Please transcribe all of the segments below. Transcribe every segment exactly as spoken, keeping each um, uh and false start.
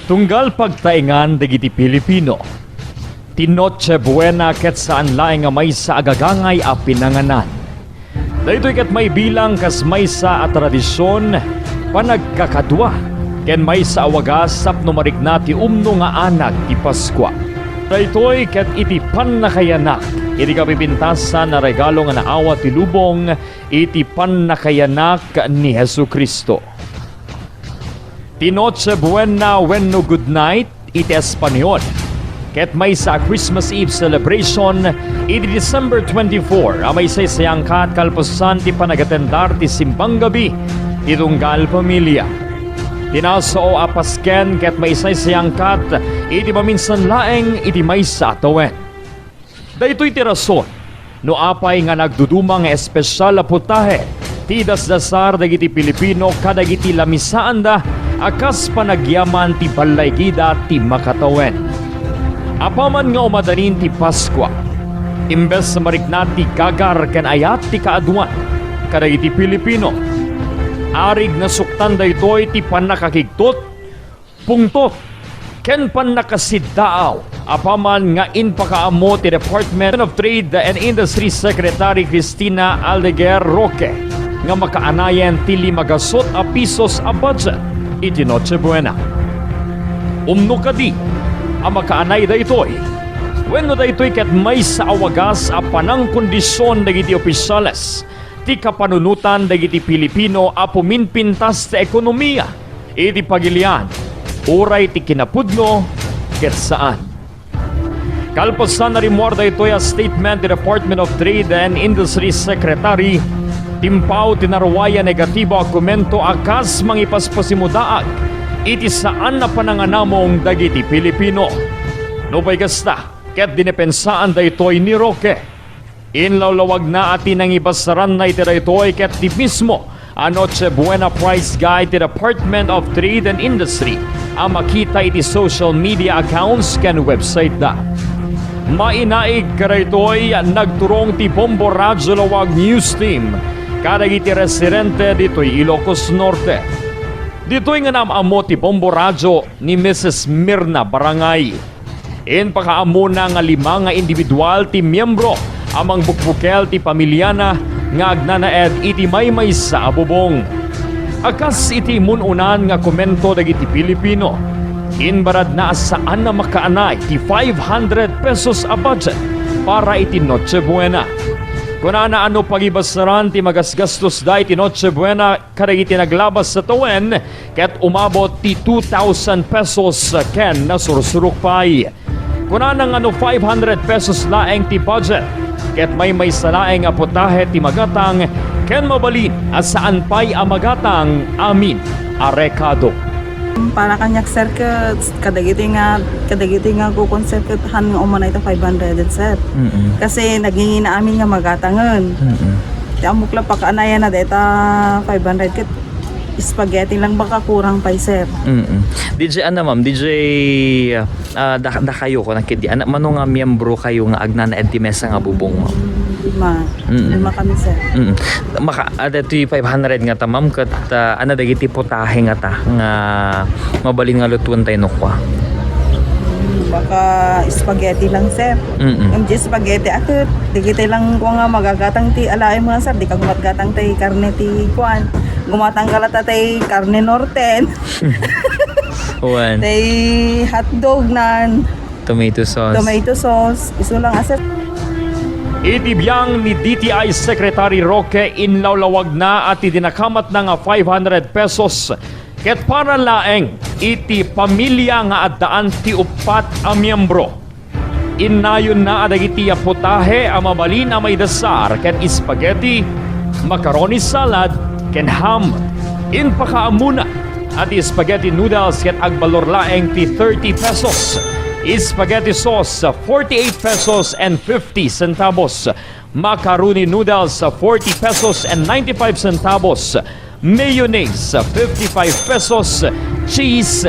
Tunggal pagtaengan dagiti Pilipino, ti Noche Buena ket saan laeng a maysa a gagangay a pinanganan. Daytoy ket maibilang kas maysa a tradision, panagkakadua, ken maysa a wagas tapno marikna ti umno nga anag ti Paskua. Daytoy ket iti pannakayanak iti kapipintasan a regalo nga naawat ti lubong iti pannakayanak ni Jesu-Cristo. Ti Noche Buena wenno Good Night iti Espanyol, ket maysa a Christmas Eve celebration iti December twenty-four a maisaysayaangkat kalpasan ti panagatendar ti simbang gabi ti tunggal pamilia. Ti nasao a pasken ket maisaysayaangkat iti maminsan laeng iti maysa a tawen. Daytoy ti rason no apay nga nagduduma nga espesial a putahe ti idasdasar dagiti Pilipino kadagiti lamisaanda a kas panagyaman ti ballaygida ti makatawen. Apaman nga umadanin ti Paskua, imbes a marikna ti gagar ken ayat ti kaaduan kadagiti Pilipino, arig nasuktan daytoy ti pannakakigtot, pungtot, ken pannakasiddaaw apaman nga impakaammo ti Department of Trade and Industry Secretary Cristina Aldeguer Roque nga makaanayen ti lima gasut a pisos a budget iti Noche Buena. Umno kadi a makaanay daytoy? Wenno daytoy ket maysa a wagas a panangkondision dagiti opisyales ti kapanunotan dagiti Pilipino a puminpintas ti ekonomia iti pagilian, uray ti kinapudno ket saan. Kalpasan a rimmuar daytoy a statement ti Department of Trade and Industry Secretary, timpaw ti narua a negatibo a komento a kas mangipaspasimudaag iti saan a pananganamong dagiti Pilipino. Nupay kasta, ket dinepensaan daytoy ni Roque. Inlawlawagna a ti nangibasaranna iti daytoy ket ti mismo a Noche Buena Price Guide ti Department of Trade and Industry a makita iti social media accounts ken website da. Mainaig kadaytoy, nagturong ti Bombo Radyo Lawag News Team kadagiti residente ditoy Ilocos Norte. Ditoy nga naam-ammo ti Bombo Radyo ni Misis Mirna Barangay. Impakaammona nga lima nga individual ti miyembro a mangbukbukel ti pamiliana nga agnanaed iti maymaysa a bubong. A kas iti immun-unan nga komento dagiti Pilipino, imbaradna a saan a makaanay ti five hundred pesos a budget para iti Noche Buena. Kunana a no pagibasaran ti magasgastos da iti Noche Buena kadagiti naglabas a tawen, ket umabot ti two thousand pesos ken nasursurok pay. Kunana nga no five hundred pesos laeng ti budget, ket maymaysa laeng a putahe ti magatang, ken mabalin a saan pay a magatang amin a rekado. Para kaniak, sir, ket kadagiti nga, kadagiti nga kukuan, sir, ket han nga umanay ta five hundred, sir. Mm-mm. Kasi nagingina amin nga magatangen. Mm-mm. Ti ammok la pakaanayan na deta five hundred ket spaghetti lang baka kurang pay, sir. Mm-mm. D J, ano, ma'am? D J, ah, da-, dakayo ko nakidi. Ano, mano nga miyembro kayo nga agnanaed ti maysa nga bubong, ma'am? Lima. Mm-mm. Lima kami, sir. Mm-mm. Maka-, ah, detoy five hundred nga ta, ma'am, ket, ah, ano dagiti putahe nga ta, nga mabalin nga lutuon tayo no kwa? Baka spaghetti lang, sir. Mm-mm. Ngem di spaghetti a ket, dagiti lang kua nga magagatang ti alaem nga, sir, di ka gumatgatang tay karne ti kuan. Gumatang ka latta tay karne norten. Wan. Tay hotdog nan. Tomato sauce. Tomato sauce. Isu lang a, sir. Iti biang ni D T I Secretary Roque, inlawlawagna a ti dinakamatna nga five hundred pesos ket para laeng iti pamilia nga addaan ti uppat a miyembro. Innayonna a dagiti a putahe a mabalin a maidasar ket spaghetti, macaroni salad, ken ham. Impakaammona a ti spaghetti noodles ket agbalor laeng ti thirty pesos, spaghetti sauce, forty-eight pesos and fifty centavos, macaroni noodles, forty pesos and ninety-five centavos, mayonnaise, fifty-five pesos, cheese,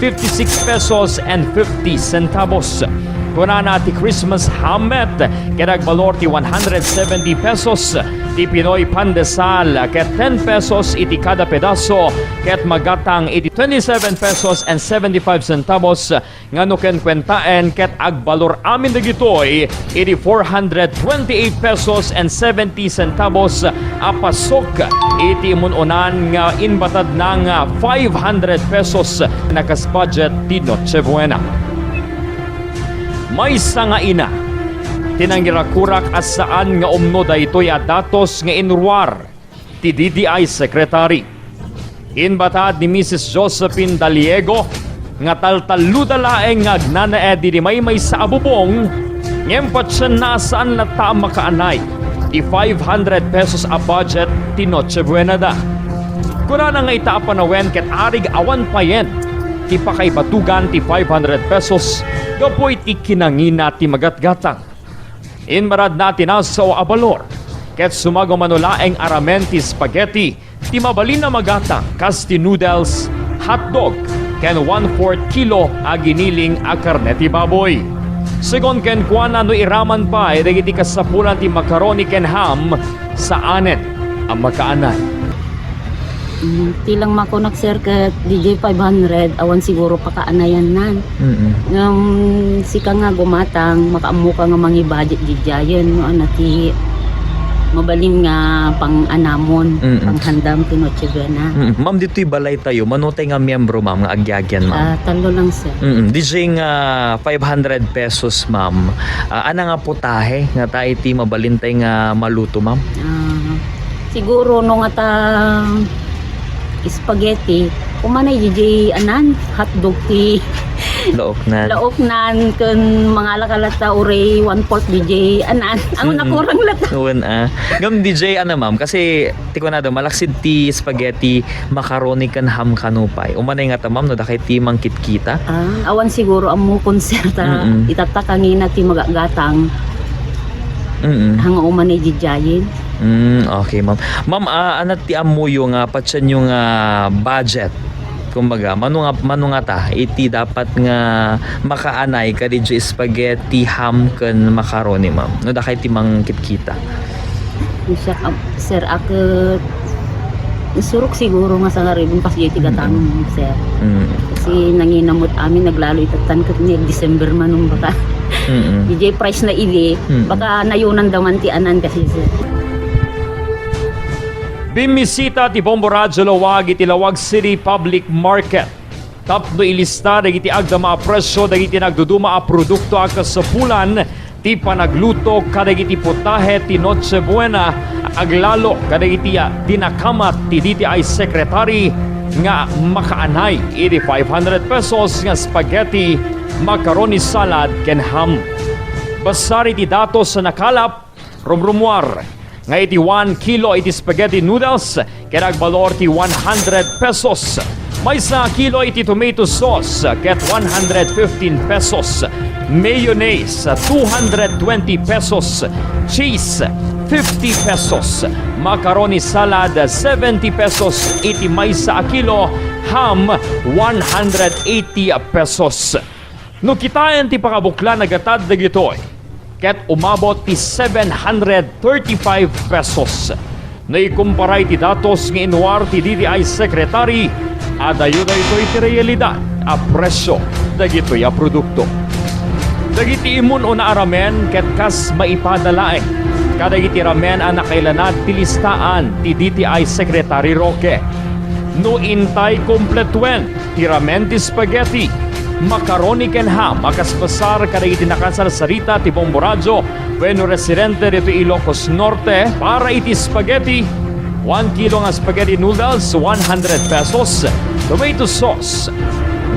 fifty-six pesos and fifty centavos. Kunana ti Christmas hamlet ket agbalor ti one hundred seventy pesos, ti Pinoy pandesal ket ten pesos iti kada pedaso ket magatang iti twenty-seven pesos and seventy-five centavos nga no kenkuentaen ket agbalor amin dagitoy iti four hundred twenty-eight pesos and seventy centavos a pasok iti imun-unan nga inbatadna nga five hundred pesos na kas budget ti Noche Buena. Maysa nga ina ti nangirakurak a saan nga umno daytoy a datos nga inruar ti D T I Secretary. Inbatad ni Missus Josephine Daliego nga taltalloda laeng nga agnanaed iti maymaysa a bubong, ngem patienna a saan latta a makaanay ti five hundred pesos a budget ti Noche Buena da. Kunana nga ita a panawen ket arig awan payen ti pakaibatugan ti five hundred pesos gapu iti kinangina ti magatgatang. Inbaradna ti nasaw a balor, ket sumagmamano laeng a ramen ti spaghetti ti mabalin a magatang kas ti noodles, hotdog, ken one-fourth kilo a giniling a karne ti baboy. Segun kenkuana, no iraman pay dagiti kasapulan ti macaroni ken ham, saanen a makaanay. Mm, ti lang makunak, sir, ket D J five hundred, awan siguro pakaanayannan. Mm-mm. Ngem sika nga gumatang, makaammoka nga mangi-budget didiayen, no, ano ti mabalin nga pang-anamon, Mm-mm. panghandam ti Noche Buena. Mm-mm. Ma'am, ditoy balay tayo, mano tay nga miyembro, ma'am, nga agyagian, ma'am? Ah, tallo lang, sir. Mm-mm. D J nga five hundred pesos, ma'am. Ah, ana nga putahe nga ta iti mabalin tay nga maluto, ma'am? Ah, Siguro no nga ta spaghetti, umanay diay anan, hotdog ti Laoknan. Laoknan ken mangala ka latta uray one-fourth diay anan. Ang Mm-mm. nakurang latta. Wen, ah. Ngem diay, ano, ma'am, kasi ti kunada, malaksid ti spaghetti, macaroni ken ham kano pay. Umanay ngata, ma'am, no dakay ti mangkitkita? Ah, awan siguro ammokon, sir, ta Mm-mm. itatta kangina ti magagatang. Mm-mm. Hanga umanay diay. Mm, okay, ma'am. Ma'am, ah, ania ti ammoyo nga patienyo nga budget? Kumbaga, mano nga, mano ngata iti dapat nga makaanay kadi spaghetti, ham, ken macaroni, ma'am? No dakay ti mangkitkita. Sir, ah, sir, a ket, surok siguro nga sangaribon kas diay ti Mm-mm. gatang, sir. Mm. Kasi nangina met amin, naglalo itattan ket ni December man, um, baka. Mm-mm. Diay price na idi, Mm-mm. baka nayonanda man ti anan kasi, sir. Bimmisita ti Bombo Radyo Laoag iti Laoag City Public Market tapno ilista dagiti agdama a presio dagiti nagduduma a produkto a kasapulan ti panagluto kadagiti putahe ti Noche Buena, aglalo kadagiti dinakamat ti D T I Secretary nga makaanay iti five hundred pesos nga spaghetti, macaroni salad, ken ham. Basar iti datos a nakalap, rumrumuar nga iti one kilo iti spaghetti noodles ket agbalor ti one hundred pesos. Maysa a kilo iti tomato sauce ket one hundred fifteen pesos. Mayonnaise, two hundred twenty pesos. Cheese, fifty pesos. Macaroni salad, seventy pesos iti maysa a kilo. Ham, one hundred eighty pesos. No kitaen ti pakabuklan a gatad dagitoy, ket umabot ti seven hundred thirty-five pesos. No ikumpara iti datos nga inruar ti D T I Secretary, adayo daytoy ti realidad a presyo dagitoy a produkto. Dagiti immun-una a ramen ket kas maipada laeng kadagiti ramen a nakailanad ti listaan ti D T I Secretary Roque. No intay kumpletuen ti ramen ti spaghetti, macaroni ken ham a kas basar kadagiti nakansarsarita ti Bombo Radyo wenno residente ditoy Ilocos Norte para iti spaghetti, one kilo nga spaghetti noodles, one hundred pesos, tomato sauce,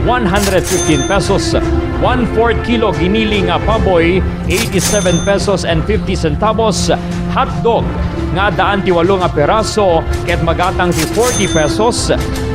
one hundred fifteen pesos, one-fourth kilo giniling nga baboy, eighty-seven pesos and fifty centavos, hotdog nga addaan ti walo nga peraso ket magatang ti forty pesos,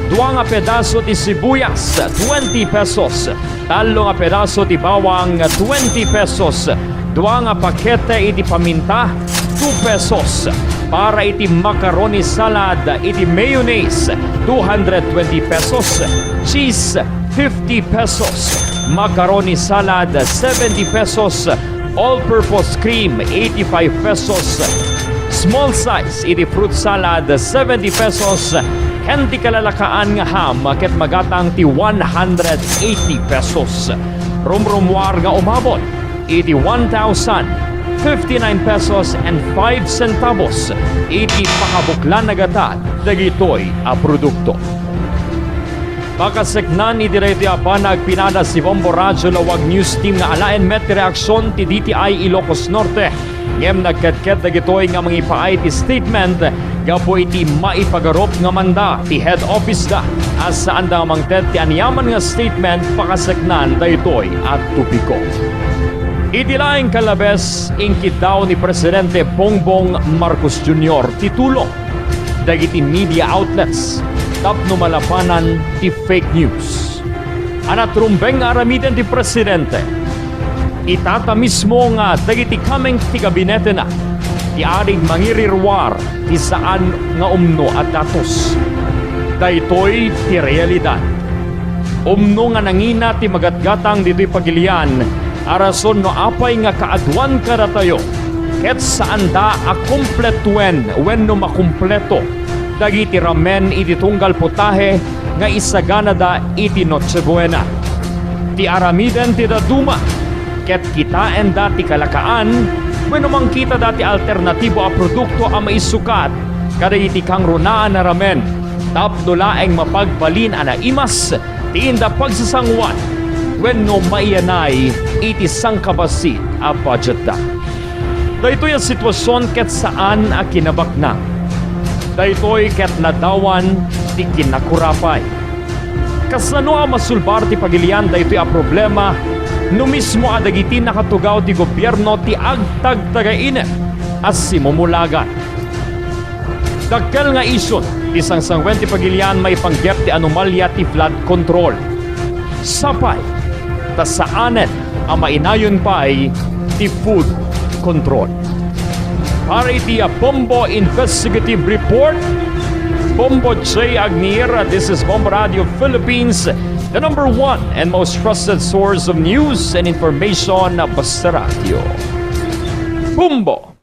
dua nga pedaso ti sibuyas, twenty pesos, tallo nga pedaso ti bawang, twenty pesos, dua nga pakete iti paminta, two pesos, para iti macaroni salad iti mayonnaise, two hundred twenty pesos, cheese, fifty pesos. Macaroni salad, seventy pesos. All-purpose cream, eighty-five pesos. Small size iti fruit salad, seventy pesos. Ken ti kalalakaan nga ham ket magatang ti one hundred eighty pesos. Rumrummuar nga umabot iti one thousand fifty-nine pesos and five centavos iti pakabuklan a gatad dagitoy a produkto. Pakaseknan iti daytoy a banag, pinada si Bombo Radyo Lawag News Team nga alaen met ti reaksion ti D T I Ilocos Norte. Ngem nagkedked dagitoy nga mangipaay ti statement gapu iti maipagarup nga manda ti head office da a saanda nga mangted ti aniaman nga statement pakaseknan daytoy a topiko. Iti laeng kalabes, inkiddaw ni Presidente Bongbong Marcos Junior ti tulong dagiti media outlets tapno malabanan ti fake news. A natrumbeng nga aramiden ti Presidente, itata mismo nga dagiti kameng ti gabinetena ti arig mangiriruar ti saan nga umno a datos. Daytoy ti realidad. Umno nga nangina ti magatgatang ditoy pagilian a rason no apay nga kaaduan kadatayo ket saanda a kumpletuen wenno makumpleto dagiti ramen iti tunggal putahe nga isaganada iti Noche Buena. Ti aramiden ti dadduma ket kitaenda ti kalakaan wenno mangkitada ti alternatibo a produkto a maisukat kadagiti kangrunaan a ramen tapno laeng mapagbalin a naimas ti inda pagsasanguan wenno maiyanay iti sangkabassit a budgetda. Daytoy a sitwasion ket saan a kinabaknang. Daytoy ket ladawan ti kinakurapay. Kasano a masulbar ti pagilian daytoy a problema no mismo a dagiti nakatugaw ti gobierno ti agtagtagainep a simumulagan? Dakkel nga isyu ti sangsanguen ti pagilian maipanggep ti anomalia ti flood control. Sapay ta saanen a mainayon pay ti food control. Para iti, ah, Bombo Investigative Report, Bombo J Agnier, this is Bombo Radio Philippines, the number one and most trusted source of news and information, ah, basta radio. Bombo!